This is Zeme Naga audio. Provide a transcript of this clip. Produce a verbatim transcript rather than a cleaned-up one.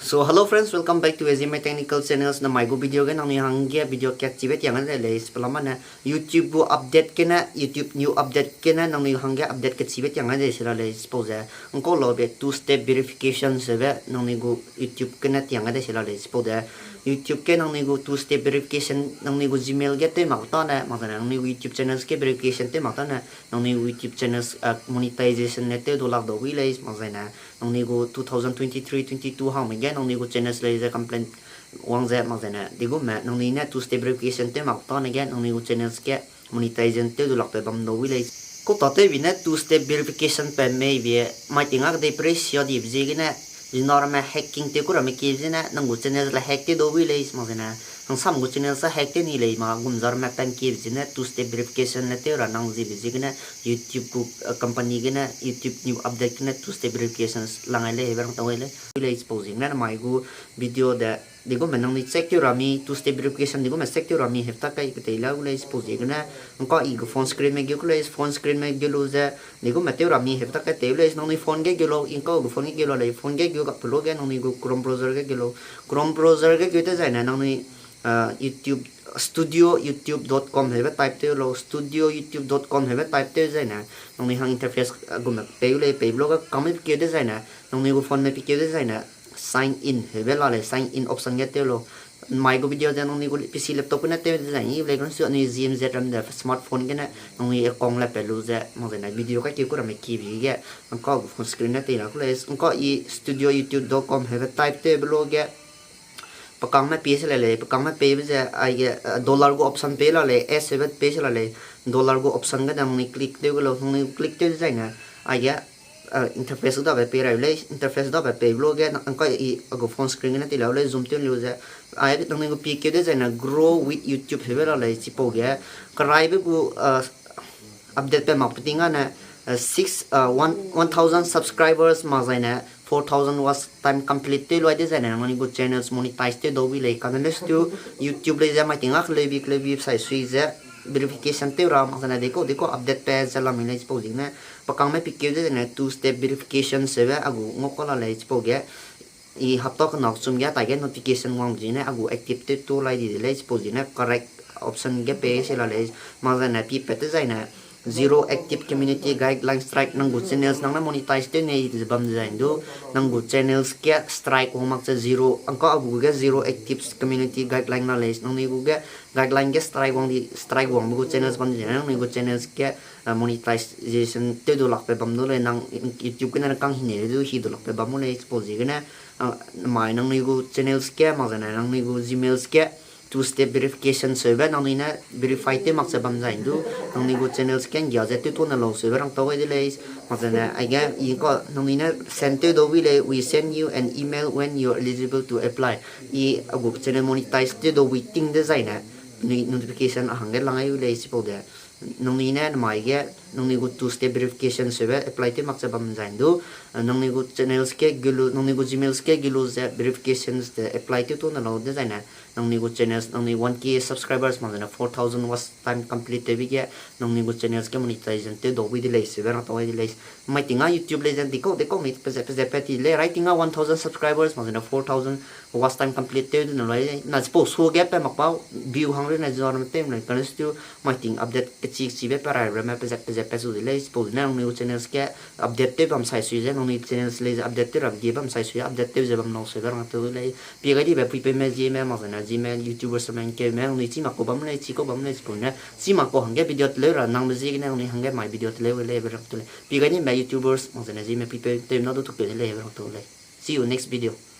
So hello friends, welcome back to Azimai Technical Channels. Namai gu video ge nangnui hangge video kat chibe tiang de lei, sipela mane YouTube gu update gene, YouTube new update gene nangnui hangge update kat chibe tiang de sila lei, chipau ze. Ngkau laube two step verification sebe nangnui gu YouTube gene tiang de sila lei, chipau de. YouTube ge nangnui gu two step verification, nangnui gu Gmail ge tew mak tane, mak zene nangnui gu YouTube channels ge verification tew mak tane, nangnui gu YouTube channels, uh, monetization ne tew du lak dau wi lei, mak zene nangnui gu two thousand twenty-three twenty-two hangme ge nangnui gu channels lei ze complaint wang ze mak zene, digume nangnui ne two step verification tew mak tane ge nangnui gu channels ge monetization tew du lakbe bam dau wi lei. Kau ta tewbi ne two step verification pa mei bie, mai ting a kedei prei sia dibe ziegene, zina ramme hacking tew ku ramme kie zene, nang gu channels le hack tew dau wi lei, mak zene, hangsam gu channels a hack tew ni lei ma, gum za ramme pan kiebe zene, two step verification le tew ra nang ziebe ziegene, YouTube gu, uh, company gene, YouTube new update gene two step verification lang ai lei, hebe rang tau ai lei, wi lei, chipau ziegene, namai gu video de, digume nangnui check tew ra mi, two step verification digume check tew ra mi, hepta kai ketei lau lei, chipau ziegene, ngkau i gu phone screen me geu ku lei, phone screen me geu lu ze, digume tew ra mi, hepta kai tei lei, nangnui phone ge geu lau, ngkau gu phone ge geu lau lei, phone ge geu gap lu ge, nangnui gu Chrome browser ge geu lau, Chrome browser ge geu tew zaine, nangnui, uh, YouTube, studio youtube dot com hebe type tew lau, studio youtube dot com hebe type tew zaine, nangnui hang interface, uh, gume pei lei, pei lu ge kangme pikeu de zaine, nangnui gu phone me pikeu de zaine, sign in hebe la lei, sign in option ge tew lau. Mai gu video ze nangnui gu P C laptop gene tew de zaine, i lei gun su anui G M Z ram de smartphone gene nangnui account le pe lu ze, mak zene video kai keu ku ramme kiebe ge, ngkau gu phone screen ne tei la ku lei, ngkau i studio youtube dot com hebe type tewbe lu ge, pekangme pei se le lei, pekangme peibe ze, aige, uh, dollar gu option pei la lei, S hebe pei se la lei, dollar gu option gene nangnui click tew gu lau, nangnui click tew de zaine, aige, uh, interface dabe pei ra lei, interface dabe peibe lu ge, ngkau i a gu phone screen gene tei lau lei, zoom tew lu ze, ai nangnui gu pikeu de zaine grow with YouTube hebe la lei, chipau ge, keraibe gu, uh, update pe mak pe ting ane, uh, six, uh, one, one thousand subscribers mak zaine four thousand watch time complete tew lu ai de zaine nangnui gu channels monetize tew dau wi lei, kane lei stu YouTube lei ze mai ting a keleubi keleubi sai sui ze verification tew ra mak zaine dekau dekau update pe ze lamui lei, chipau ziegene, pekangme pikeu de zaine two step verification sebe a gu ngau ka la lei, chipau ge, i hapta kena kechum ge taige notification wang ziegene a gu active tew tu lai di de lei, chipau ziegene correct option ge pei se la lei, mak zaine pi pat te zaine, zero active community guideline strike, nang gu channels nang ne monetize tew nei ze bam dezaine du, nang gu channels ge strike wang mak ze zero, ngkau a gu ge zero active community guideline la lei, nangnui gu ge guideline ge strike wang di, strike wangbe gu channels bam dezaine nangnui gu channels ge, uh, monetization tew du lakbe bam du lei, nang YouTube gene kang hi nei du hi du lakbe bam u lei, chipau ziegene, uh, mai nangnui gu channels ge mak zaine nangnui gu Gmails ge two step verification seube nangnui ne verify tew mak ze bam zaine du, nangnui gu channels ge nggia ze tew tune lau seube rang tau gai de lei, mak zaine aige i ka nangnui ne send tew dau wi lei, we send you an email when you're eligible to apply. I a gu channel monetize tew dau wi ting de zaine, nui notification a hangge lang ai u lei, chipau de. Nangnui ne namai ge, nangnui gu two step verification seube apply tew mak ze bam zaine du, uh, nangnui gu channels ge gelu, nangnui gu Gmails ge gelu ze verifications de apply tew tune lau de zaine, nangnui gu channels, nangnui one K subscribers mak zaine four thousand watch time complete tewbe ge, nangnui gu channels ge monetization tew dau wi de lei seube rang tau gai de lei. Mai ting a YouTube lei ze dekau dekau mi pezat pezat pat ti lei, rai ting a one thousand subscribers mak zaine four thousand watch time complete tew du ne lei, na chipau su ge pa mak pa view hang ru ne zor me tew lei, kane stu mai ting update kechi kechibe pa rai ramme pezat pezat pat su de lei, chipau ne nangnui gu channels ge update tew bam sai sui ze, nangnui channels lei ze update tew ra ge bam sai sui, update tew ze bam lau seube rang tau lei. Pi gai dibe puipeume zieme mak zaine zieme YouTubers me ngkeume nangnui chi mak kau bam lei, chi kau bam lei, chipau ne chi mak kau hangge video teleu ra nangbe ziegene nangnui hangge mai video teleu lei be rang tau lei. Pi gai dibe YouTubers mak zaine zieme puipeu tewna du tukeu de lei be rang tau lei. See you next video.